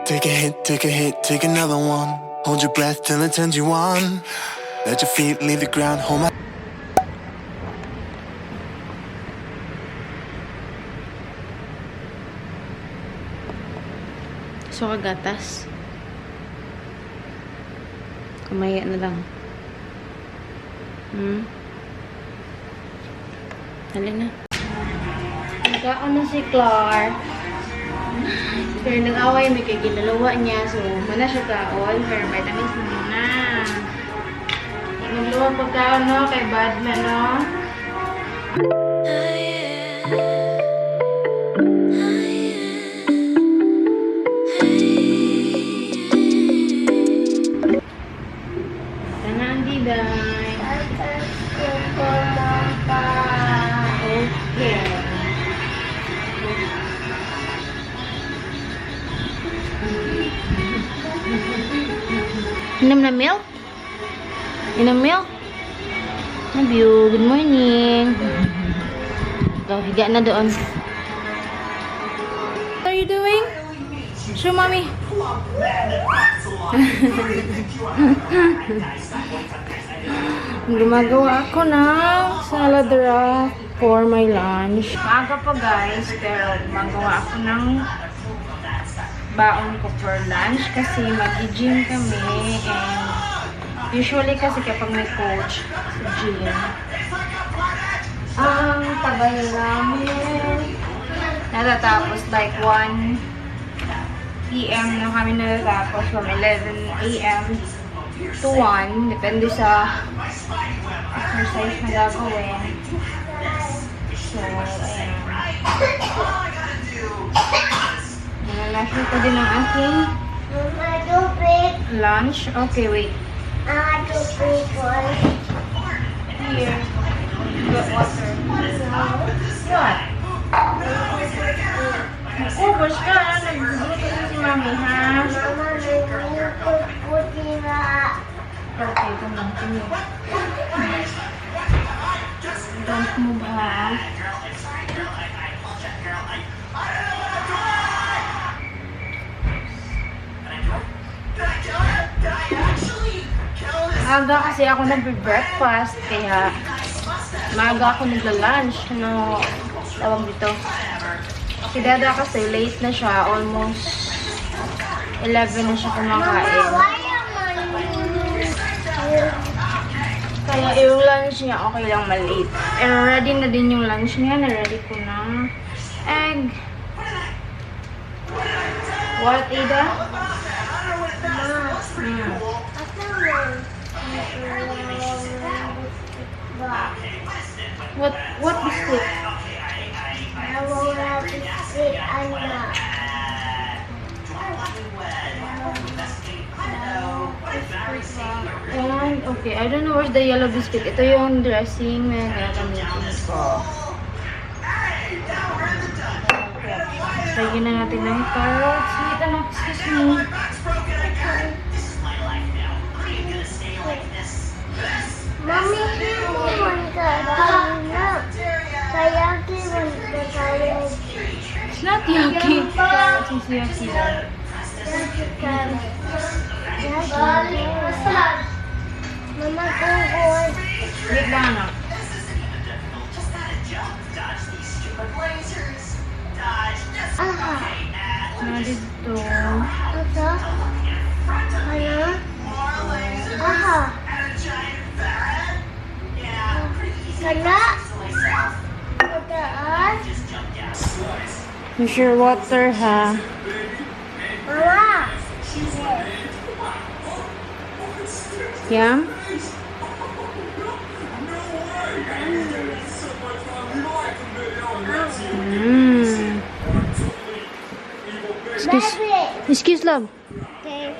Take a hit, take a hit, take another one. Hold your breath till it turns you on. Let your feet leave the ground. Hold my So, kagatas. Kamaya na lang. Dali na. Nagkaon na si Clark. Pero nag-away, may kay ginalawa niya. So, mana siya kaon. Pero vitamins na muna. Magluwa pagkaon, no? Kay bad na, no? Ito na ang diday. Okay. Inom na milk? Inom milk? Love you. Good morning. Go, higa na doon. What are you doing? Show mommy. Gumagawa ako ng salad wrap for my lunch. Maaga pa guys, pero gumagawa ako ng baon ko for lunch kasi mag-gym kami and usually kasi kapag may coach sa gym, ang tagal namin natatapos, like 1 p.m. na kami natatapos from 11 a.m. to 1, depende sa exercise na gagawin. So, ayan. Nalasyo ko din ang aking lunch. Okay, wait. Here. Get water. What? Ubos ka. Nagluluto na si mami, ha? Okay, come on. Come here. Don't move, ha? Maaga kasi ako nagbe-breakfast, kaya maaga ako nagla-lunch. Ano, tawag dito? Si Dada kasi late na siya, almost 11 na siya kumakain. Kaya yung lunch niya okay lang malate. Pero ready na din yung lunch niya. Na-ready ko na. Egg. What, Ada? What biscuit? And, okay, I don't know where's the yellow biscuit. Ito yung dressing na gagamitin ko. Okay. Lagyan na natin ng carrots. Wait, anak, excuse me. Mommy, ka na. Kayaki man ka tayo. It's not yucky. Carrots is yucky. Mama, kukuha. Wait lang, anak. Aha. Na dito. Ito? Ano? Aha. Kana? Pataas? Use your water, ha? Mama! Yum? Excuse, excuse, love. Okay.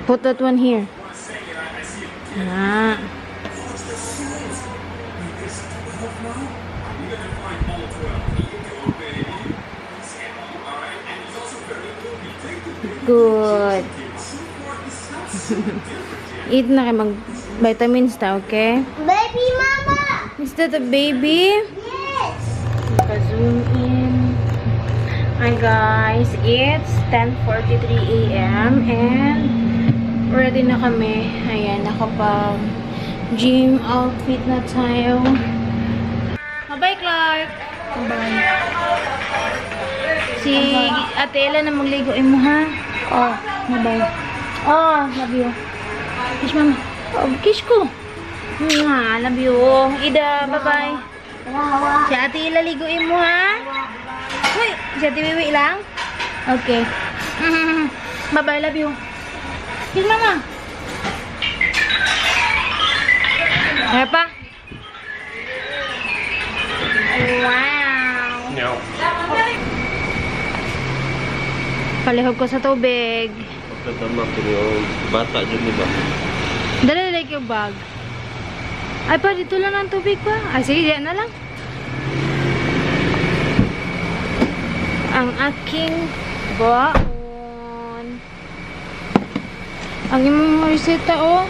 Put that one here. Ah. Good. Eat na kay mag vitamins ta, okay? Baby mama. Is that a baby? Yes. Naka-zoom in. Hi guys, it's 10:43 a.m. and ready na kami. Ayan, nakapag gym outfit na tayo. Bye, Clark! Bye. Si Ate Ella na magligo mo, ha? Oh, bye. Oh, love you. Kiss mama. Oh, kiss ko. Mwah, love you. Ida, bye-bye. Si Ate Ella liguin mo, ha? Uy, si Ate Wiwi lang? Okay. Bye-bye, love you. Kiss mama. Kaya pa? Wow! No. Palihog ko sa tubig. Pagkatama ko yung bata dyan, di ba? Dala like yung bag. Ay pa, dito lang ang tubig pa. Ay, sige, diyan na lang. Ang aking baon. Ang imong reseta, oh.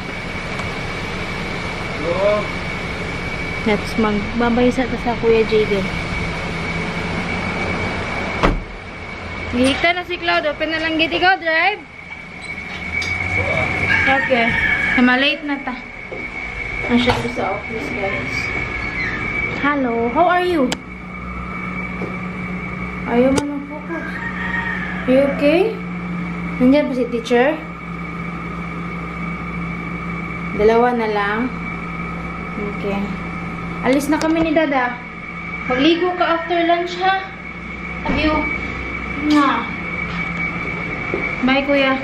Let's magbabay sa ta sa Kuya Jaden. Gihikta na si Cloud. Open na lang gate. Ikaw, drive. Okay. Malate na ta. Ang siya sa office, guys. Hello. How are you? Ayaw man mag-focus. Are you okay? Nandiyan pa si teacher? Dalawa na lang. Okay. Alis na kami ni Dada. Magligo ka after lunch, ha? Love you. Mwah. Bye, Kuya.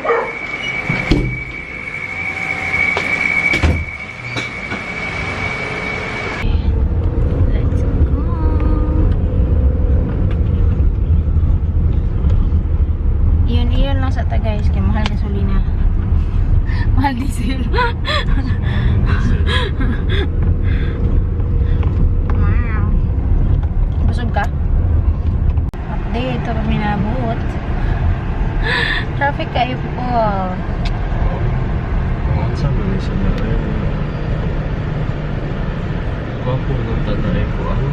Let's go. Iyon, iyon lang sa ta, guys. Kaya mahal gasolina. Mahal diesel. Wow. Busog ka? Update. Ito kami nabuot. Traffic kayo po. Unsa man siya na ay gwapo ng tanay ko ang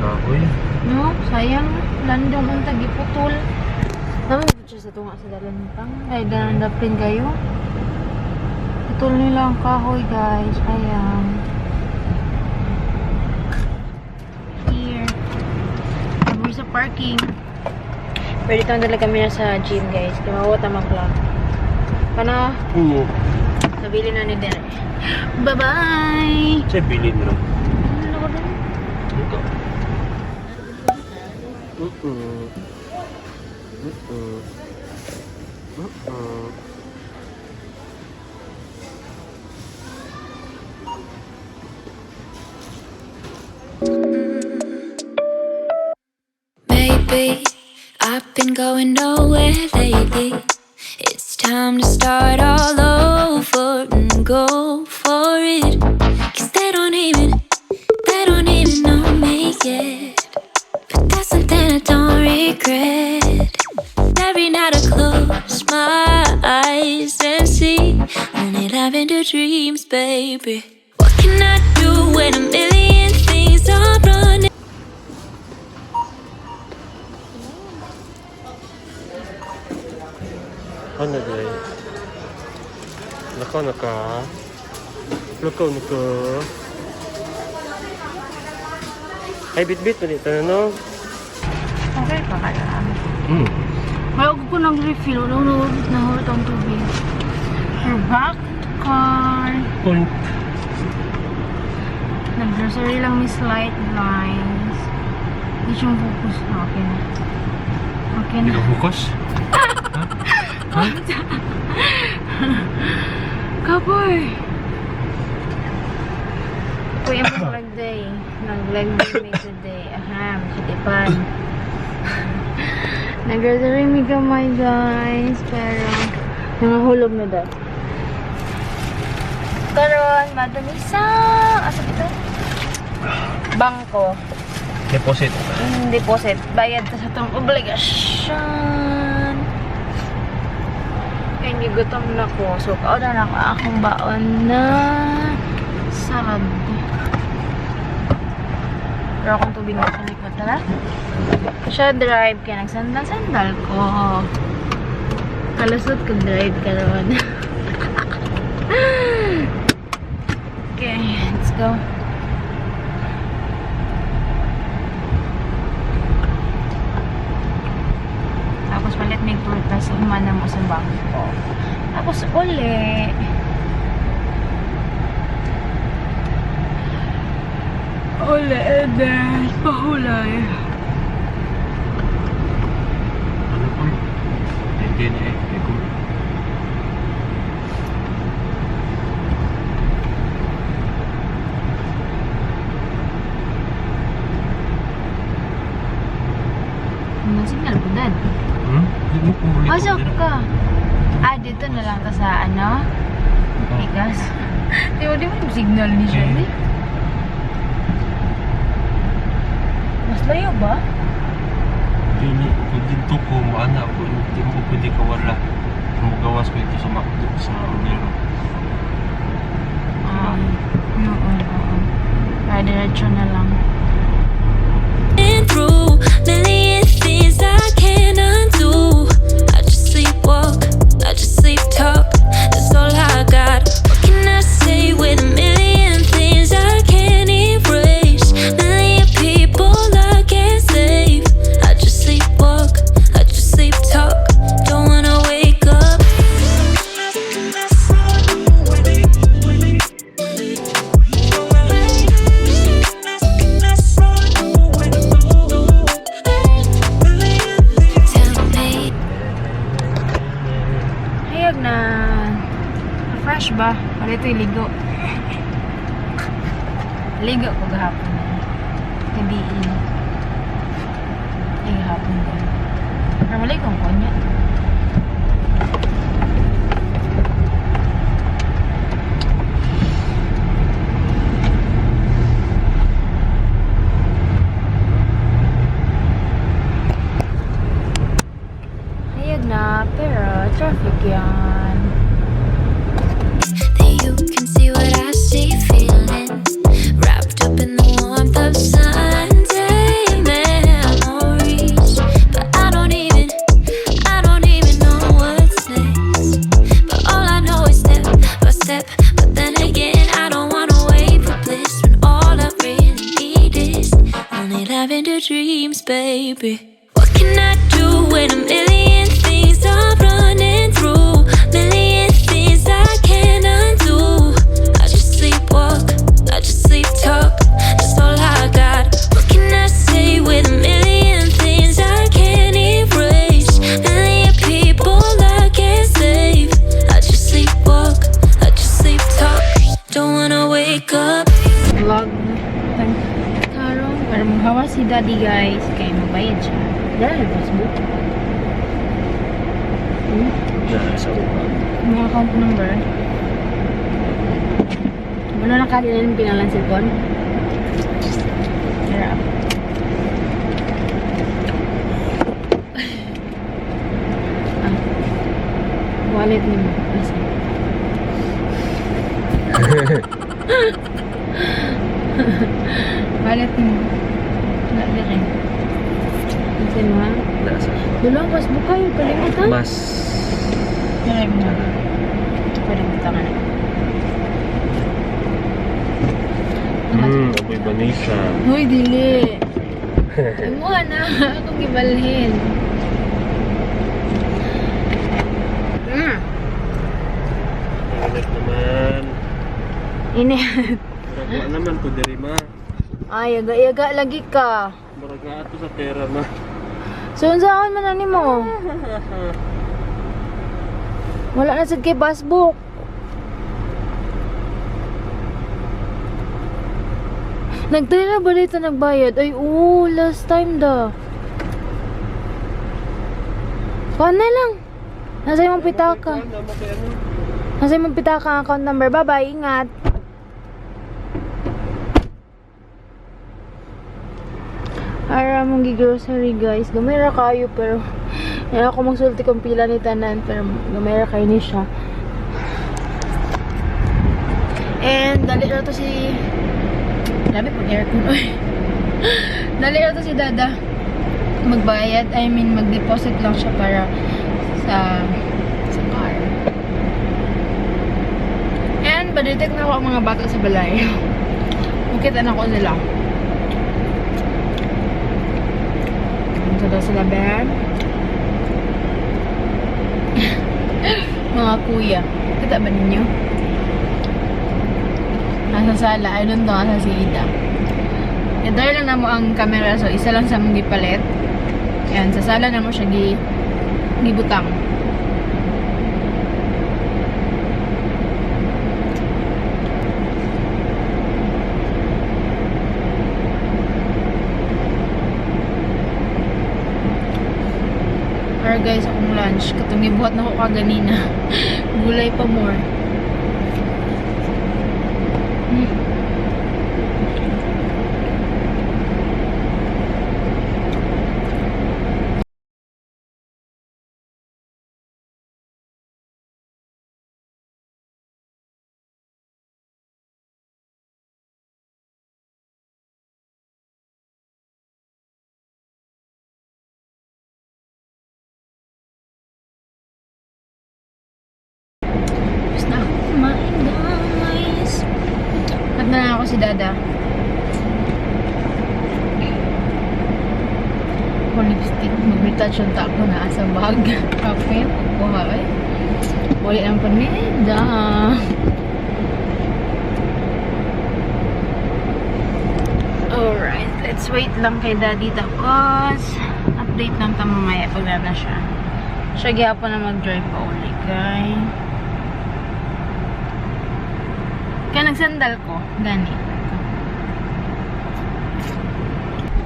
kahoy. No, sayang. Landong ang tagiputol. Naman siya sa tunga sa dalanpang. Ay, dalandapin kayo. Putol nila ang kahoy, guys. Ayan. Here. Kami sa parking. Pwede itong dala kami na sa gym, guys. Kaya mawat ang clock. Paano? Oo. Nabili na ni Derek. Bye-bye! Siya bilin ro. Ano ko din? Ito. Mm-mm. Mm-mm. Mm-mm. Maybe I've been going nowhere lately. It's time to start all over and go for it. 'Cause they don't even know me yet. But that's something I don't regret. Every night I close my eyes and see only lavender dreams, baby. What can I do when a million things are running? Ano day? Nakaw na ka? Lukaw na ka? Ay, bit-bit pa dito, no? Okay pa kaya. Wala ko nag-refill. Wala ko nahulot ang tubig. We're back to car. Point. Nag-grocery lang ni Slight Blinds. Hindi siyang focus. Okay na. Okay Hindi na. ka focus? Ha? Kapoy! Kuya mo leg day. Nag-leg day may today. Aham, sitipan. Nag-grocery mi gamay, guys. Pero, nangahulog na daw. Karon, madami sa... Asa ito? Bangko. Deposit. Deposit. Bayad ta sa itong obligasyon. Gigutom na ko. So, kauna na ako akong baon na salad. Pero akong tubig na sa likod. Tara. Siya drive kaya nagsandal-sandal ko. Kalusot ko drive ka naman. Okay, let's go. Tapos palit may prutas humana mo sa bangko. Tapos uli. Uli and then pahulay. Ano po? Hindi na eh. Ikaw. Ano signal po dad? Hmm? Di mo kung ulit Pasok ka. Ah, dito na lang ta sa ano? Ikas. Di ba yung signal ni siya? Eh. Eh? Mas layo ba? Dili, kung dito ko, maana ako, hindi mo ko pwede kawala. Mugawas ko ito sa McDo, sa Romero. Oo, oo. Kaya diretso na lang. Been through million things I can't undo. I just sleepwalk, I just sleep talk. That's all I got. What can I say with a million things I can't erase? Million people I can't save. I just sleepwalk, I just sleep talk. Don't wanna wake up. Tell me. Hayag na fresh ba? Wala ito'y ligo. Ligo ko gahapon. Gabiin. Ay, gahapon din. Pero wala kong konya. Hayag na, pero traffic yan. That you can see what I see, feeling wrapped up in the warmth of Sunday memories. But I don't even know what's next. But all I know is step by step. But then again, I don't wanna wait for bliss when all I really need is only lavender dreams, baby. What can I do when a million things are running through? Million things I can't undo. I just sleepwalk, I just sleep talk. That's all I got. What can I say with a million things I can't erase? Million people I can't save. I just sleepwalk, I just sleep talk. Don't wanna wake up. Vlog karon para maghawa si daddy, guys, kay magbayad siya dahil Facebook. Na, sa Mga account number wala na kanila yung pinalan cellphone. Tara. Ah. Wallet ni mo. Asa? Wallet ni mo. Wala dire. Kasi mo ha? Nasa. Dulong Facebook kayo. Kalimut ha? Mas. Try mo na. Pwede mo ka na. Amoy Vanessa. Hoy, dili. Mo na. Akong gibalhin. Init naman. Init. Murag wa naman ko diri ma. Ay, yaga-yaga lagi ka. Murag nga ato sa tera ma. So, unsaon man ani mo? Wala na sad kay passbook. Nagtira ba dito nagbayad? Ay, oo, last time da. Paano na lang? Nasa imong pitaka. Nasa imong pitaka ang account number. Bye-bye, ingat. Ara mong gi-grocery, guys. Gamay ra kayo pero Ayaw ako magsulti kung pila ni tanan, pero gamay ra kayo ni siya. And dali ra to si. Grabe pag aircon, oy. Dali ra to si Dada. Magbayad, I mean mag-deposit lang siya para sa car. And badetect na ako ang mga bata sa balay. Makita na ko nila. Ito daw sila, Ben. Mga kuya. Kita ba ninyo? Nasa sala. I don't know. Nasa si Ida. I-dry lang na mo ang camera. So, isa lang sa mong gipalit. Ayan. Sa sala na mo siya gibutang. Alright guys, akong lunch. Katong gibuhat na ko kaganina. Gulay pa more. Tapos na ako kumain, guys. At na ako si Dada. Ako lipstick. Mag-retouch yung tako na sa bag. Kape, pagkuha eh. Wala lang pa ni Ida. Alright, let's wait lang kay Daddy tapos update lang ta mamaya pag na siya. Siya gyapon na mag-drive pa uli, kay. Kaya nagsandal ko. Gani.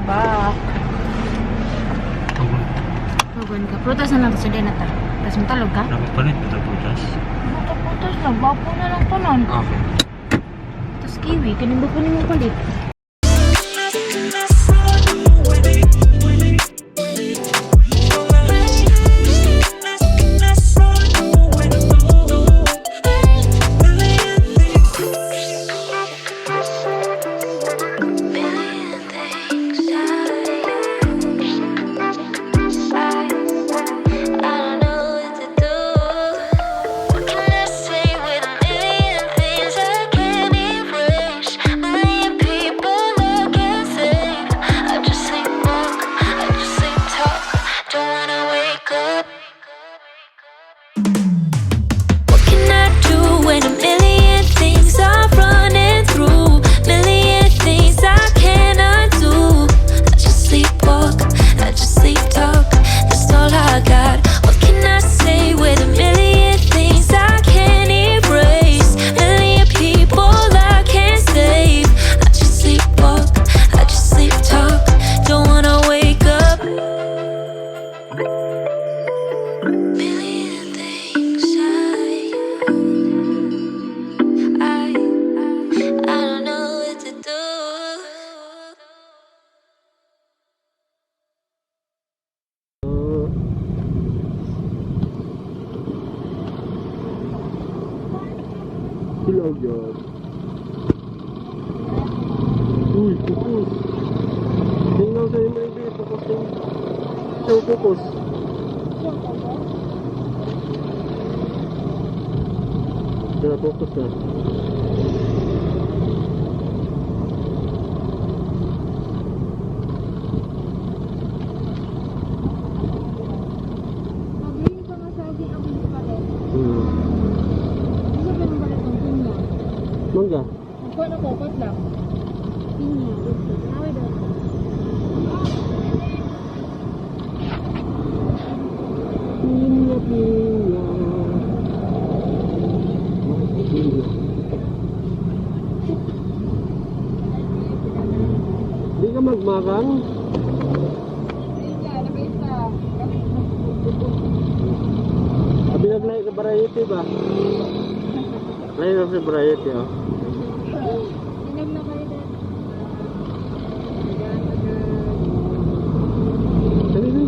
Back. Tugon. Tugon ka. Prutas na lang. Tapos na ta. Tapos matalog ka? Nakapalit ba ito prutas? Prutas lang. Bapo na lang to nun. Okay. Tapos kiwi. Kanin ba po ni mo palit? Million things I don't know what to do. What can I say with a million things I can't erase? Million people I can't save. I just sleepwalk, I just sleep talk. Don't wanna wake up. What can I do when a million things are running through? Million things I cannot do. I just sleepwalk, I just sleep talk. That's all I got. What can I say with a million things I can't erase? Million people I can't save. I just sleepwalk, I just sleep talk. Don't wanna wake up. Million things I don't know what to do. Hello, yun. Uy, focus. Tingnan sa'yo may baby, focus din. Show focus. Tara, focus na. Pag-green ka nga sa akin ang palit. Ano ba yung palit ng pinya? Mangga. Magkuha na kokot lang. Pinya. Tawid daw. Pinya, pinya. Pinya. Di ka magmarang? Abi naglay ka variety ba? Lay ka sa variety oh. Inog na kayo dad. Dali, dali.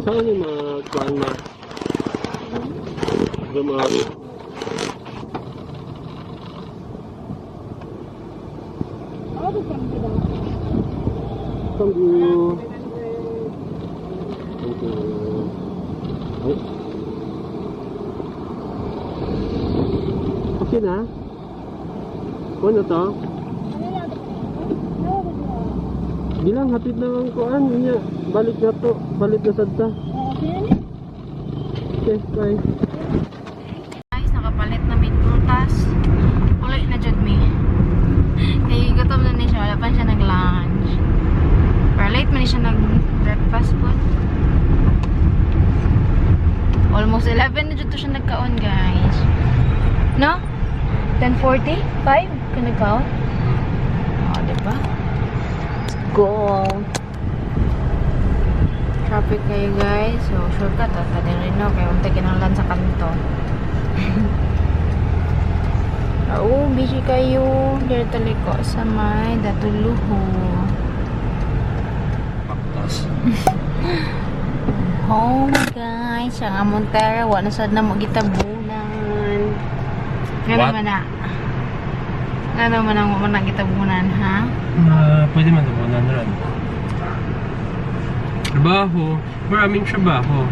Saan yung mga kuan ma? Yung mga Thank you. Thank you. Ay. Okay na? Kuha na to? Bilang hatid na ang kuan niya. Balik na to. Balik na sad ta. Okay, bye. Guys, nakapalit na may prutas. Ulit na jud mi. Kay gutom na ni siya, wala pa siya nag-lunch. Pero late man ni siya nag-breakfast po. Almost 11 na jud to siya nagkaon, guys. No? 10:45 ka nagkaon? Oh, diba? Let's go. Traffic kayo, guys. So, shortcut ata din rin, no? Kaya unti kinanglan sa kanto. Oo, busy kayo. Dito taliko sa may Datuluho. Baktas. Home, guys. Ang among tera. Wala sad na mo gitabunan. Nga What? naman na. Nga naman ang wala na gitabunan, ha? Pwede man tabunan rin. Trabaho. Maraming trabaho.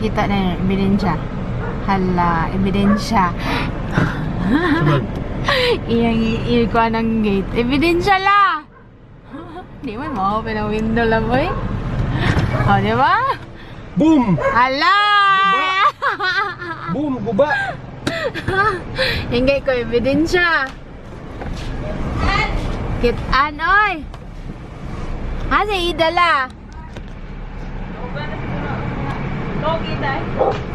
Kita na yun, ebidensya. Hala, ebidensya. Sabag. Iyang ikuha ng gate. Ebidensya la! Di man mo open ang window la, boy. O, di ba? Boom! Hala! Boom! Guba! Yung ko, ebidensya. Kitaan, oy! Ha, si Ida la.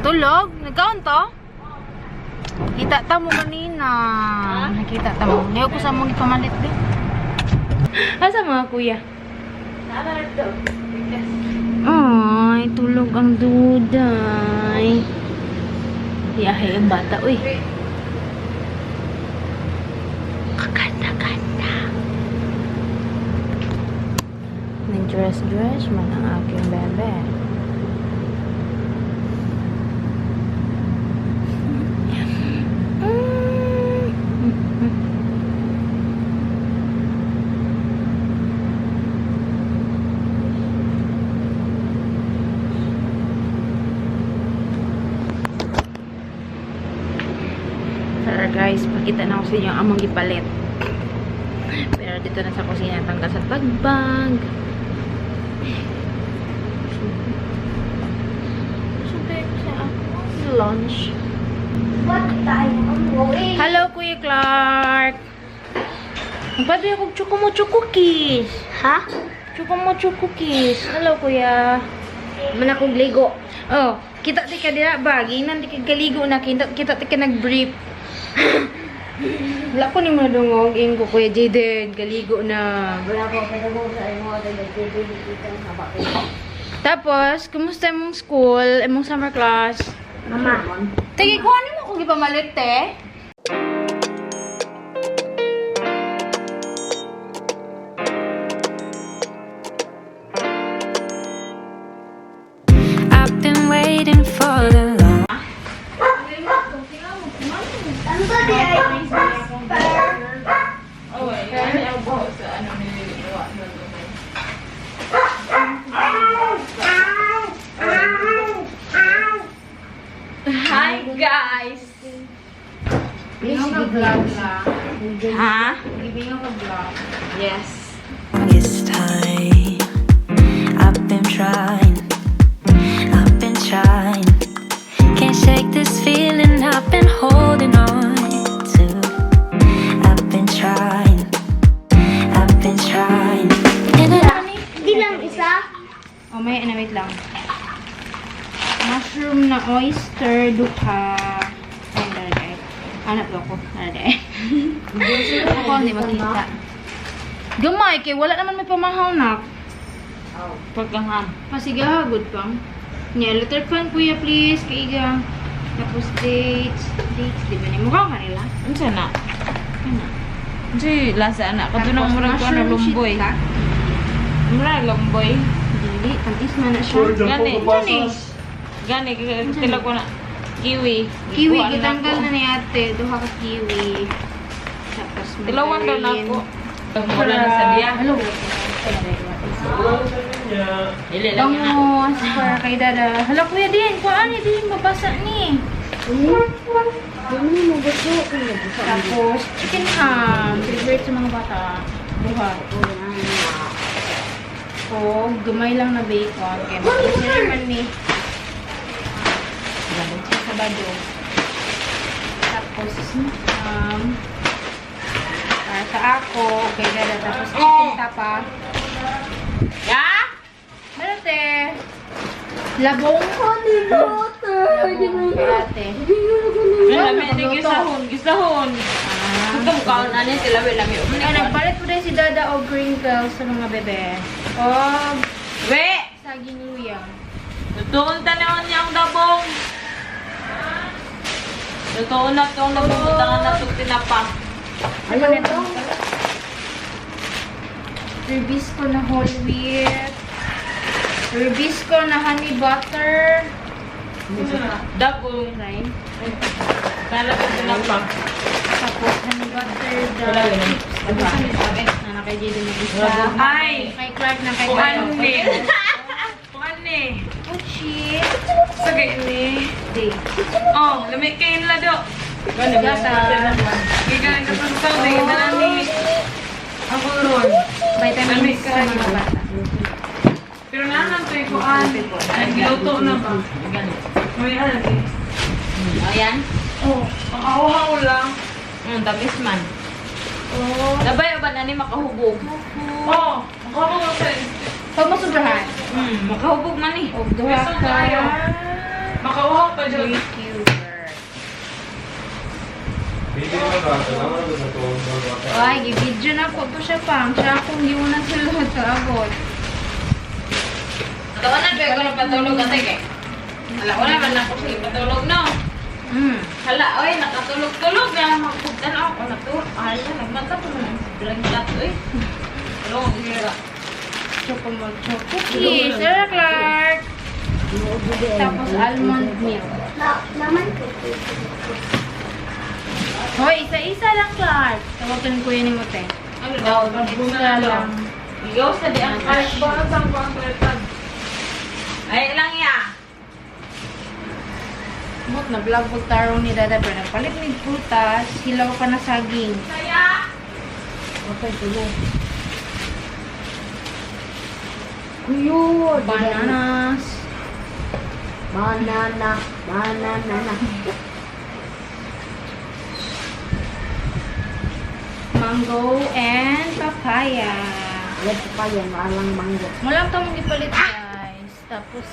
Tulog? Nagkaon to? Kita ta mo kanina. Nakita ta mo. Ngayon ko sa mong ipamalit din. Asa mga kuya? Ay, tulog ang duday. Yahay ang bata, uy. Kaganda-ganda. Nag-dress-dress man ang aking bebe. Tara guys, pakita na ko sa inyo ang among gipalit. Pero dito na sa kusina, tanggal sa tagbag. Siyempre ko sa ako lunch. What time I'm going? Hello, Kuya Clark! Magpabi ako choco cookies. Ha? Choco cookies. Hello, Kuya. Man akong ligo. Oh, kita ti ka dira ba? Ginan ti ka galigo na kita ti ka nag-brief. Wala ko ni madungog ingko Kuya Jaden, galigo na. Wala ko pero sa imo nagdidili ang haba ko. Tapos, kumusta imong school, imong summer class? Mama. Tige, kuhanin mo kung ipamalit, te. I've been waiting for the long. Ano ba di ay? Hi, guys! Vlog Ha? Yes. Longest time I've been trying, I've been trying. Can't shake this feeling I've been holding on to. I've been trying, I've been trying. And I Di lang isa. Oh, may ano, wait lang. Mushroom na oyster, duha. Ay, dali. Anak ko ako. Dali. Ako hindi makita. Gamay, kay wala naman may pamahaw na. Pagkaham. Pasigaha, good pang. Nya, letter pan, kuya, please. Kaiga. Tapos dates. Dates, di ba ni mukha kanila? Unsa na? Ano? Unsa lasa ana? Kadto nang murag ko na mushroom lumboy. shiitake. Mura lamboy. Dili, tamis man na siya. Gani. Gani. Gani tilag ko na kiwi. Kiwi, Gikuha na gitanggal ako. na ni ate. Duha ka kiwi. Tapos Tilawan daw na mandarin. ako. Wala na sa diya. Hello. Dili lang na. Bangus para kay Dada. Hala kuya din, kuhaan ni din mabasa ni. Tapos chicken ham, favorite sa mga bata. Buha. O gamay lang na bacon kay magkasira man ni. Sa Sabado. Tapos para sa ako, kay Dada, tapos chicken tapa. Ya? Balate. Labong. Labong kay ate. Wala lami ni gisahon, gisahon. Ah. Kung kaon ani sila we lami. Ay, nagpalit po din si Dada og crinkles sa mga bebe. O We, saging luya. tutuon tanawon niya ang dabong. Tutuon na tong dabong butangan na tong tinapa. Ano nito? Ribisco na whole wheat. Ribisco na honey butter. Dabong. Right? Tala tong tinapa. Tapos honey butter, the Wala yun. chips. Diba? Na na kay Jaden yung isa. Ay! Kay Clark na kay Kuan Clark. ni. Kuan ni. Uchi. Sagay ni. Day. Oh, lami kayo nila do. Gata. Gikan ka sa Saudi, dala ni. Ako ron. Vitamins sa mga bata. Pero naman to kuan. Ay, giluto na ba? May ano eh. Ayan. Oh, makauhaw lang. Tamis man. Oh. Labay ba na ni makahubog? Oh, makauhaw sa Pag mo sobrahan. Makahubog man eh. Og duha Gusto ka. tayo. Makauhaw pa dyan. Cuber. Baby, ano ba? Salamat sa to. Ay, gi-video na ko to siya pang. Siya akong giuna sa lahat sa abot. Tawa na ba ko na patulog ate kay. Hala wala man ako sige patulog no. Hala oy nakatulog-tulog na magpugtan ako natulog. Hala nagmata ko na drink tat oy. Hello, gira. Choco choco cookies. Sarah Clark. Tapos almond milk. Hoy, isa-isa lang, Clark. Tawagan ko yun ni Mote. Ano daw? Extra lang. Ikaw sa di ang Ay, baka sa kuan tretad. Ay lang ya. Mot na vlog po tarong ni Dada pero nagpalit mig prutas, hilaw pa na saging. Saya. Bananas. Banana, banana. Mango and papaya. Wala papaya, maalang mango. Walang tamong gipalit, guys. Tapos,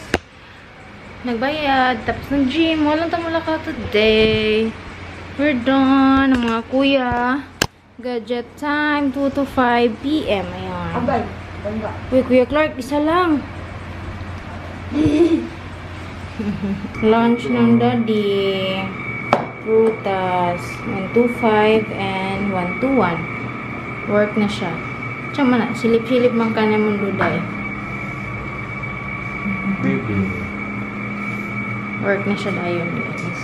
nagbayad. Tapos, nag-gym. Walang tamong laka today. We're done. Ang mga kuya. Gadget time, 2 to 5 p.m. Ayan. Abay, bangga. Uy, Kuya Clark, isa lang. Lunch ng daddy. Prutas. 125 and 121. Work na siya. Siya man na. Silip-silip man ka na mong duday. Baby. Work na siya dayon, guys.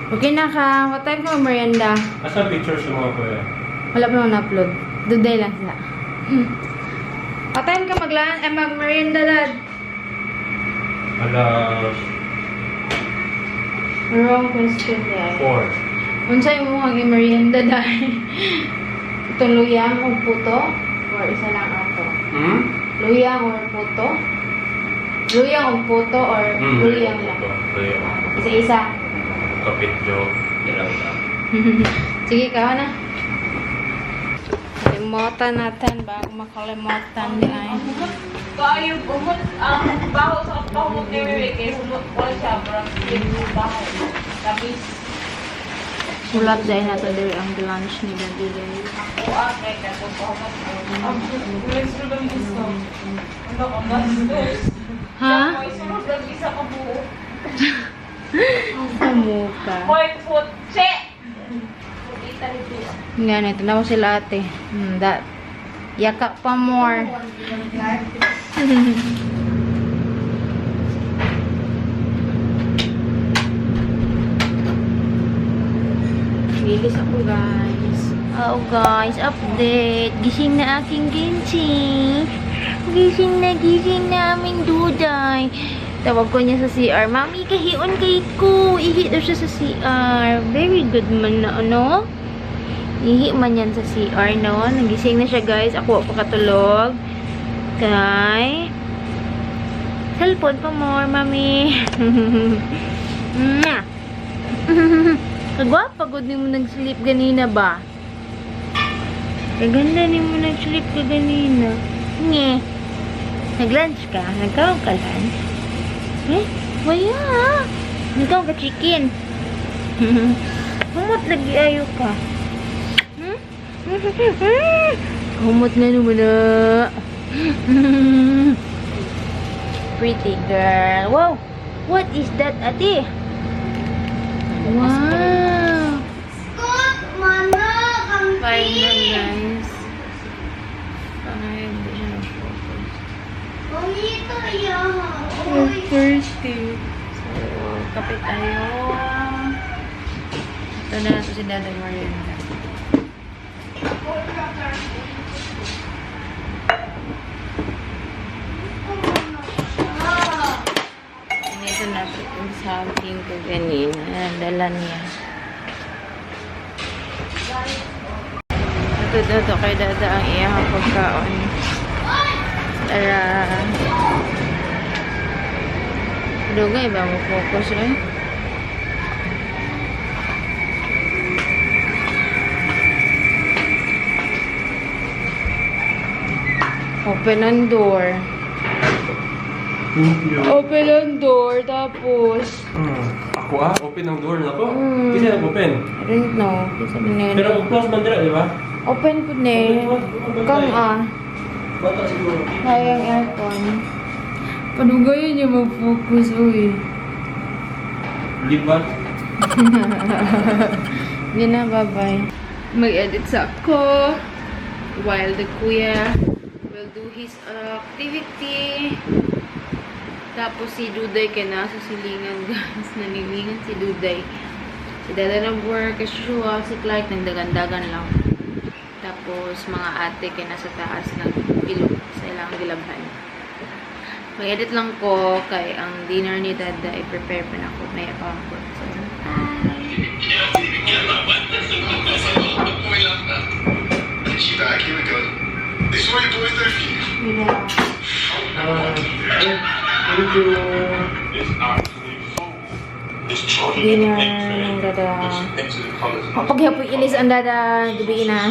Okay na ka. What time ka merienda? Asa picture sa mga kuya? Wala pa naman na-upload. Duday lang sila. What time ka maglaan? Eh, mag-merienda, dad. Alas Wrong question, guys. 4. Unsay mo ang merienda dahil? Itong luyang o puto? Or isa lang ato? Hmm? Luyang or puto? Luyang o puto or luyang lang? Luyang. Isa-isa. Kapit jo. Ilang lang. Sige, kawa na. Kalimutan natin bago makalimutan di ay. Kayo, umot, ang baho sa pahumot ni Wewe, kay humot ko siya, parang yung baho. Tapos, Sulat dahil nato diri ang lunch ni Daddy guys. ako ang kay katong pahumot ko. Ang may sulod ang gusto. Ano ka bastos? Ha? May sulod ang isa ka buo. Sa muka. Hoy, put, che! Nga na, tanaw sila ate. That. Yaka pa more. Bilis ako, guys. Oh, guys, update. Gising na aking ginchi. Gising na aming duday. Tawag ko niya sa CR. Mami, kahion kay ko. Ihi daw siya sa CR. Very good man na, ano? Ihi man yan sa CR, no? Nagising na siya, guys. Ako pa katulog. Kay cellphone pa more, mami. Mwah! Kagwapa, good ni mo nag-sleep ganina ba? Kaganda ni mo nag-sleep ka ganina. Nye. Nag-lunch ka? Nagkaroon ka lunch? Eh? Waya! Nagkaroon ka chicken. Humot lagi ayo ka. Hmm? Humot na naman na. Pretty girl. Wow! What is that, ate? Wow! 5 na, guys. 5. Hindi siya nag-focus. Thirsty. So, kape tayo. Ito na ito si Dada Marienda. Ito na po yung saging ko ganina. Dala niya. Ito dito kay Dada ang iyang pagkaon. Tara. Dugay ba mo focus eh? Open ang door. Thank you. Open ang door, tapos Ako ah, open ang door na ko. Kasi nag-open. I don't know. Kasi na Pero close man dira, di ba? Open po na eh. Kang ah. Bata siguro. Sayang aircon. Padugayan niya mag-focus, uy. Liban. Hindi na, bye-bye. Mag-edit sa ako while the kuya will do his activity. Tapos si Duday kaya nasa silingan, guys. Nanilingan si Duday. Si Dada nag-work, as usual. Si Clark nagdagandagan lang. Tapos mga ate kaya nasa taas nag-ilog sa ilang gilabhan. Mag-edit lang ko kay ang dinner ni Dada i-prepare pa na ako. May pamangkot. So, bye! Back, here we go. This way, boys, they're Thank you. Dinner ng Dada. Paghapoy ilis ang Dada, gabi na.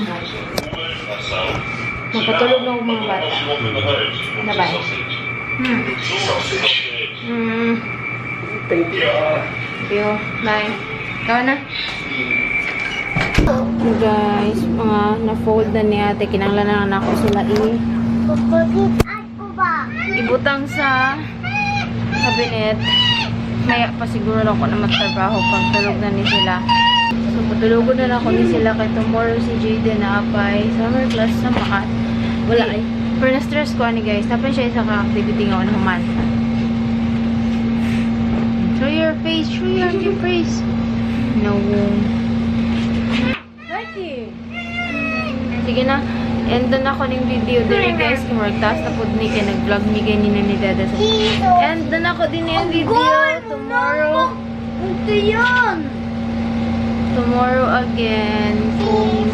Makatulog na ako mga bata. Bye-bye. Thank you. Thank you. Bye. Ikaw na. Guys, mga na-fold na ni ate. Kinanglan na lang ako sila ibutang sa cabinet. Maya pa siguro ako na magtrabaho pag tulog na ni sila. So, patulugon na lang ako ni sila kay tomorrow si Jaden na apay summer class sa Makat. Wala ay. Pero na-stress ko ani guys. Tapos siya isa ka activity nga on human. Show your face. Show your face. No. Lucky. Sige na. End na ako ng video diri guys. Kumurtas na po ni kay nag-vlog ni ganina ni Dada. So, end na ako din yung video. Tomorrow. Ito yun! Tomorrow again. Kung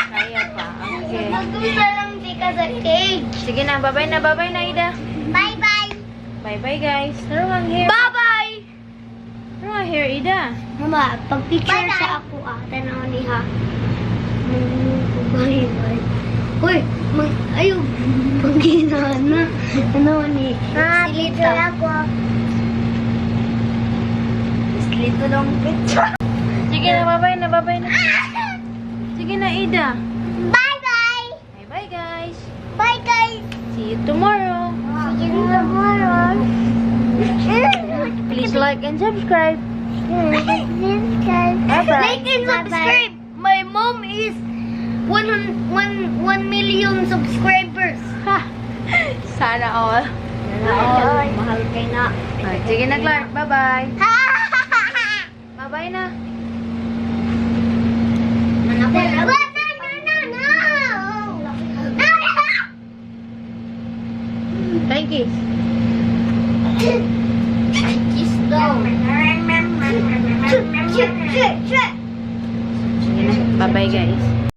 kaya pa. Okay. Mag-usa lang di ka sa cage. Sige na. Bye-bye na. Bye-bye na, Ida. Bye-bye! Bye-bye, guys. Throw ang hair. Bye-bye! Throw ang hair, Ida. Mama, pag-picture sa ako ah, tanaw ni ha. Bye-bye. Uy, mag, ayaw, pag-ginana. Ano ni? Silito. Ako. Silito lang picture. Sige na. Bye-bye na. Bye-bye na. Sige na, Ida. Bye-bye! Bye-bye, guys. Bye, guys! See you tomorrow. See you tomorrow. Please like and subscribe. Bye-bye. Like and subscribe. My mom is 1 million subscribers. Sana all. Sana all. Mahal kay na. Ay, sige na, Clark. Bye-bye. Bye-bye na. No, no, no, no. No. Thank you. Kiss daw. Chuk, chuk, chuk, chuk. Sige na. Bye-bye, guys.